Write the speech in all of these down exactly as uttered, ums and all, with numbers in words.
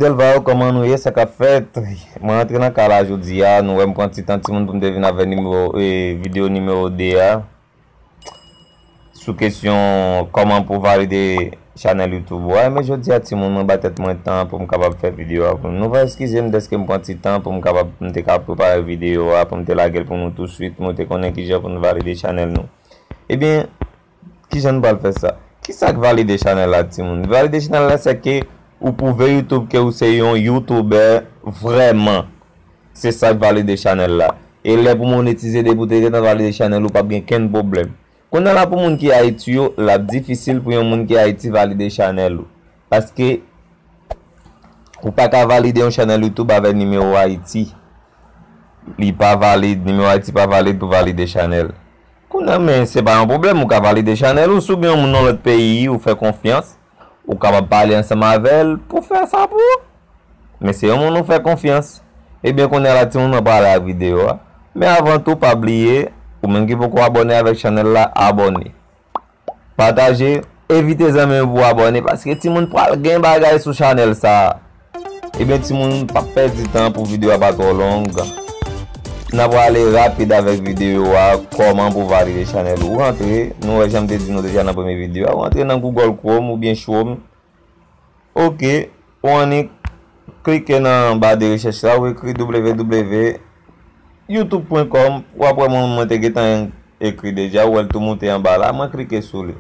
Delva, kòman nou ye? Sa k ap fèt? Mwen antre nan kay la jodi a. Nou wè m pran ti tan timoun pou m te vin avèk nimewo, e, videyo nimewo de a. Sou kesyon kòman pou valide chanèl YouTube ou a. Men jodi a, timoun, mwen ba tèt mwen tan pou m kapab fè videyo a pou nou. Nou va eskize m dèske m pran ti tan pou m kapab, m te ka prepare videyo a, pou m te lage l pou nou tousuit, pou nou te konnen kijan pou nou valide chanèl nou. Ebyen, kijan nou pral fè sa? Kisa k valide chanèl la, timoun? Valide chanèl la, se ke ou pwouve YouTube ke ou se yon YouTuber vrèman. Se sa k valide chanèl la. E lè pou monetize, depi w te gentan valide chanèl ou, p ap gen kenn pwoblèm. Kounye a la, pou moun ki Ayiti yo, l ap difisil pou yon moun ki Ayiti valide chanèl ou. Paske ou pa ka valide yon chanèl YouTube avèk nimewo Ayiti. Li pa valid, nimewo Ayiti pa valid pou valide chanèl. Kounye a, men se pa yon pwoblèm, ou ka valide chanèl ou, si w gen yon moun nan lòt peyi, ou fè konfyans, ou kapab pale ansanm avè l pou fè sa pou ou. Men se yon moun ou fè konfyans. Ebyen, kounye a la, timoun, mwen prale ak videyo a. Men avan tou, pa bliye, ou menm ki poko abòne avèk chanèl la, abòne. Pataje, envite zanmi w pou abòne, paske timoun pral gen bagay sou chanèl sa a. Ebyen, timoun, p ap pèdi tan pou videyo a pa twò long. N a prale rapid avèk videyo a, kòman pou valide chanèl ou. Ou rantre, nou wè jan m te di nou deja nan premye videyo a, ou rantre nan Google Chrome oubyen Chrome. Ok, ou annik klike nan ba de rechèch la, ou ekri w w w youtube pwen kòm, w ap wè mwen, mwen te gentan ekri deja, ou wè l tou moute anba la, mwen klike sou li.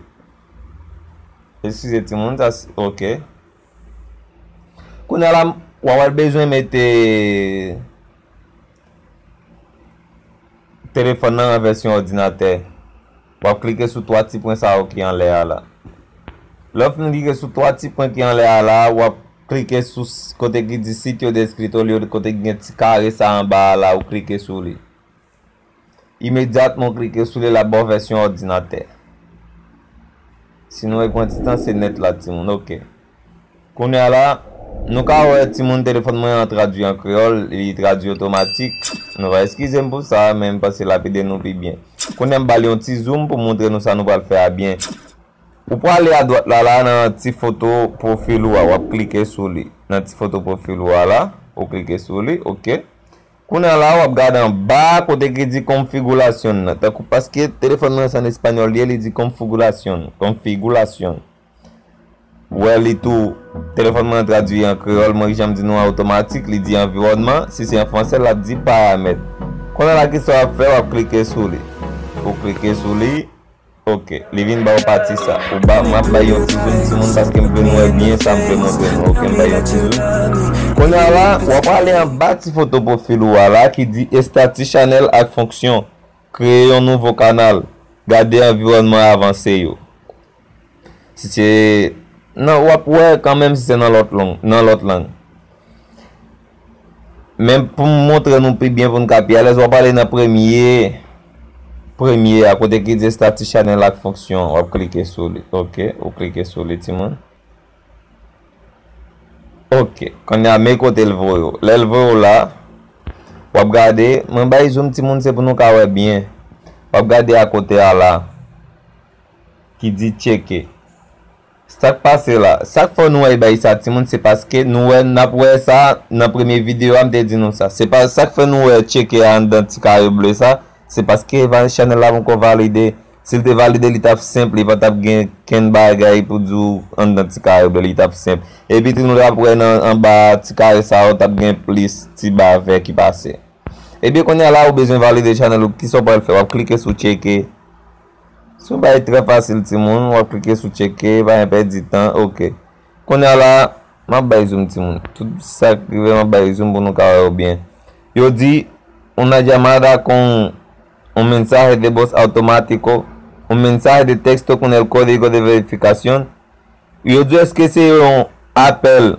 Eskize timoun, sa s-, ok. Kounye a la, w a wè l bezwen mete telefòn nan an vèsyon òdinatè. W ap klike sou twa ti pwen sa yo ki anlè a la. Lè w fin klike sou twa ti pwen ki anlè a la, w ap klike sou s-, kote ki di sitio descrito, olye kote ki gen ti kare sa anba a la, ou klike sou li. Imedyatman w klike sou li, l ap ba w vèsyon òdinatè. Si nou wè pran ti tan, se nèt la, timoun. Ok. Kounye a la, nou ka wè timoun telefòn mwen an tradui an kreyòl, li tradui otomatik. Nou va eskize m pou sa, men m panse l ap ede nou pi byen. Kounye a m ba l yon ti zoom pou montre nou sa nou pral fè a byen. Ou prale adwat la, la, nan ti foto pwofil ou a, w ap klike sou li. Nan ti foto pwofil ou a la, ou klike sou li, ok. Kounye a la, w ap gade anba kote ki di konfigurasyon nan. Tankou, paske telefòn mwen se an espanyòl li ye, li di konfigurasyon, konfigurasyon. Ou wè li tou, telefòn mwen an tradui an kreyòl, mwen jan m di nou an otomatik, li di anviwònman, si se an fransè, l ap di paramèt. Kounye a la, kisa w ap fè? W ap klike sou li. Ou klike sou li, ok, li vin ba w pati sa. Ou ba, m ap bay yon ti zoom, timoun, paske m vle nou wè byen sa m vle montre nou. Ok, m bay yon ti zoom. Kounye a la, w ap ale anba ti foto pwofil ou a la ki di estati chanèl ak fonksyon. Kreye yon nouvo kanal. Gade anviwònman avanse yo. Si se, nan, w ap wè kanmenm si se nan lòt lang, nan lòt lang. Men pou m montre nou pi byen pou n ka pi alèz, w ap ale nan premye, premye a kote ki di estati chanèl ak fonksyon. W ap klike sou li. Ok, ou klike sou li, timoun. Ok, kounye a men kote l voye w. Lè l voye w la, w ap gade, mwen bay zoom timoun, se pou nou ka wè byen. W ap gade a kote a la, ki di tcheke. Sa k pase la? Sa k fè nou wè bay sa timoun, se paske nou wè, n ap wè sa nan premye videyo a, m te di nou sa. Se pa sa k fè nou wè tcheke a anndan ti kare ble sa, se paske va-, chanèl la poko valide. Si l te valide, li t ap senp, li pa t ap gen kenn bagay pou di w anndan ti kare ble, li t ap senp. Epi tou nou t ap wè nan anba ti kare sa yo, t ap gen plis ti ba vè ki pase. Ebyen, kounye a la, ou bezwen valide chanèl ou, kisa w pral fè? W ap klike sou tcheke. Se yon bagay trè fasil, timoun, w ap klike sou tcheke, pa gen pèdi tan, ok. Kounye a la, m ap bay zoom, timoun. Tout sa k rive, m ap bay zoom pou nou ka wè yo byen. Yo di, una llamada con un mensaje de voz automático, un mensaje de texto con el código de verificación. Yo di, èske se yon apèl?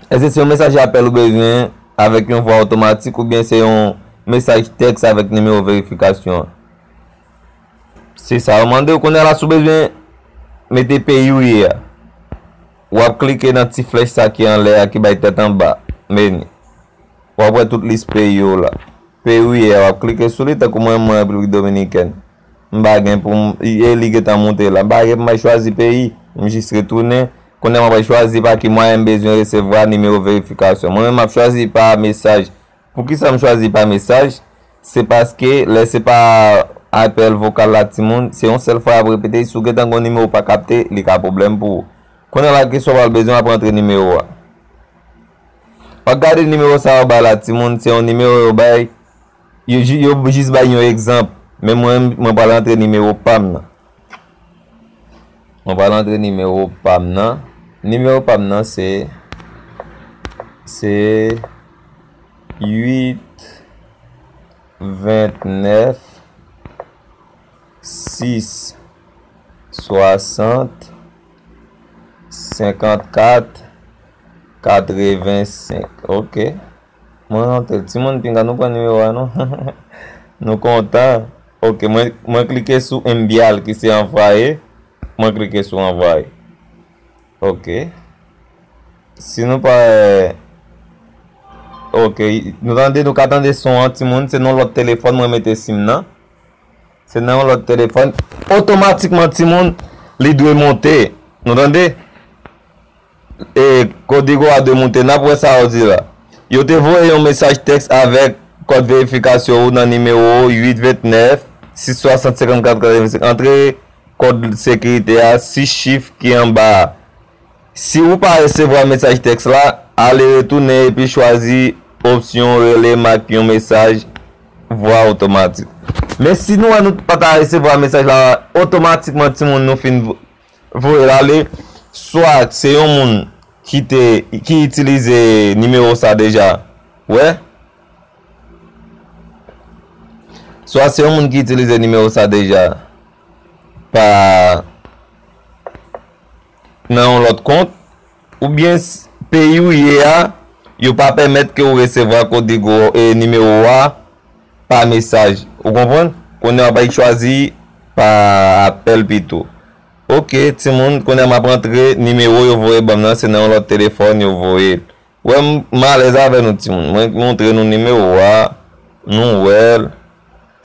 Èske se yon mesaj apèl ou bezwen avèk yon vwa otomatik oubyen se yon mesaj tèks avèk nimewo verifikasyon an? Se sa yo mande w. Kounye a la, si w bezwen mete peyi w ye a, w ap klike nan ti flèch sa ki anlè a, ki bay tèt anba, meni. W ap wè tout lis peyi yo la. Peyi w ye a, w ap klike sou li, tankou mwen, mwen Repiblik Dominikèn. M pa gen pou m, e li gentan moute la. M pa gen pou m al chwazi peyi. M jis retounen. Kounye a mwen pral chwazi pa ki mwayen m bezwen resevwa nimewo verifikasyon. Mwen menm m ap chwazi pa mesaj. Poukisa m chwazi pa mesaj? Se paske lè se pa apèl vokal la timoun, se yon sèl fwa y ap repete, si w gentan gen yon nimewo w pa kapte, li ka pwoblèm pou ou. Kounye a la kesyon w pral bezwen w ap rantre nimewo a. W ap gade nimewo sa yo bay la timoun, se yon nimewo yo bay, yo, ju- yo jis bay yon egzanp, men mwen, mwen pral rantre nimewo pa m nan. Mwen pral rantre nimewo pa m nan. Nimewo pa m nan se, se uit vennèf sis swasant senkannkat katrevensenk. Ok. Mwen rantre. Timoun, pinga nou pran nimewo a non. Nou kontan. Ok, mwen, mwen klike sou enbyal ki se anvwaye. Mwen klike sou anvwaye. Ok. Si nou pa... Ok, nou tande, nou ka tande son an, timoun, se nan lòt telefòn mwen mete sim nan. Se nan yon lòt telefòn. Otomatikman, timoun, li dwe monte. Nou tande? E kodigo a dwe monte. N ap wè sa yo di la. Yo te voye yon mesaj tèks avèk kòd verifikasyon ou nan nimewo uit vennèf sis swasant senkannkat katrevensenk. Antre kòd sekirite a, sis chif ki anba a. Si ou pa resevwa mesaj tèks la, ale retounen epi chwazi opsyon rele m ak yon mesaj vwa otomatik. Men si nou wè nou pa ta resevwa mesaj la otomatikman, timoun, nou fin vo- voye l ale, swa se yon moun ki te, ki itilize nimewo sa deja. Wè? Swa se yon moun ki itilize nimewo sa deja pa nan yon lòt kont, oubyen s- peyi w ye a, yo pa pèmèt ke w resevwa kodigo, e, nimewo a pa mesaj. Ou konprann? Kounye a w ap chwazi pa apèl pito. Ok, timoun, kounye a m ap rantre nimewo yo voye ban m nan, se nan yon lòt telefòn yo voye l. Wè, m, m alèz avè nou, timoun. Mwen montre nou nimewo a, nou wè l.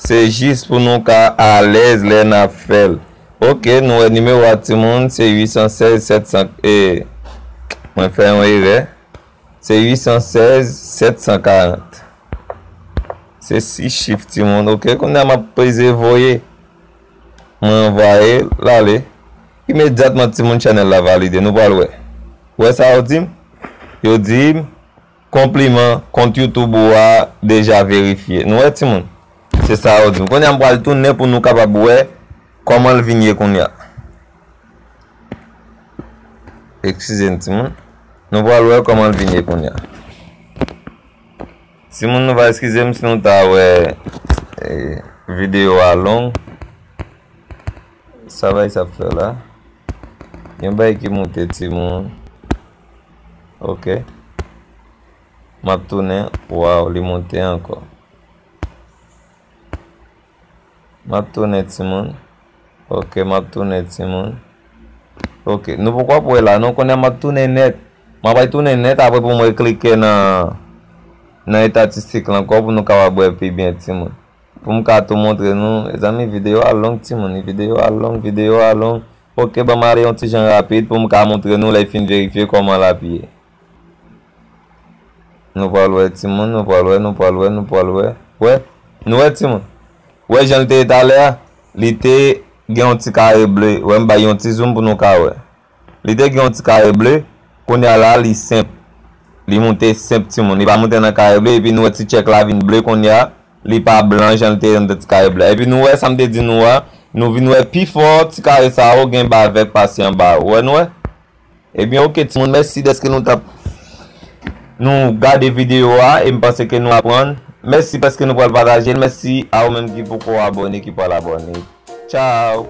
Se jis pou nou ka alèz lè n ap fè l. Ok, nou wè nimewo a, timoun, se uit san sèz sèt san, e, mwen fè yon erè. Se uit san sèz sèt san karant. Se sis chif, timoun. Ok, kounye a m ap peze voye. Mwen anvwaye l ale. Imedyatman, timoun, chanèl la valide. Nou pral wè. Wè sa yo di m? Yo di m, konpliman, kont YouTube ou a deja verifye. Nou wè, timoun? Se sa yo di m. Kounye a m pral tounen pou nou kapab wè kòman l vin ye kounye a. Eskize m, timoun. Nou pral wè kòman l vin ye kounye a. Timoun, nou va eskize m si nou ta wè, e, videyo a long. Sa bay sa ap fè la. Yon bay ki moute, timoun. Ok. M ap tounen. Waw, li moute ankò. M ap tounen, timoun. Ok, m ap tounen, timoun. Ok, nou poko ap wè la, non, kounye a m ap tounen nèt. M ap tounen nèt, apre pou mwen klike nan, nan estatistik la ankò pou nou kapab wè pi byen, timoun. Pou m ka tou montre nou, mezanmi, videyo a long, timoun, videyo a long, videyo a long. Ok, ban m ale yon ti jan rapid pou m ka montre nou lè l fin verifye kòman l ap ye. Nou pral wè, timoun, nou pral wè, nou pral wè, nou pral wè. Wè, nou wè, timoun. Wè jan l te ye talè a, li te gen yon ti kare ble. Wè, m bay yon ti zoom pou nou ka wè. Li te gen yon ti kare ble, kounye a la, li senp. Li moute senp, timoun. Li pa moute nan kare ble, epi nou wè ti tchèk la vin ble kounye a. Li pa blan jan l te ye nan ti kare ble. Epi nou wè sa m te di nou a, nou vin wè pi fò ti kare sa yo gen bavèk pase anba yo. Wè, nou wè? Ebyen, ok, timoun, mèsi dèske nou t ap, nou gade videyo a, e m panse ke nou aprann. Mèsi paske nou pral pataje l. Mèsi a ou menm ki poko abòne, ki pral abòne. Tchao!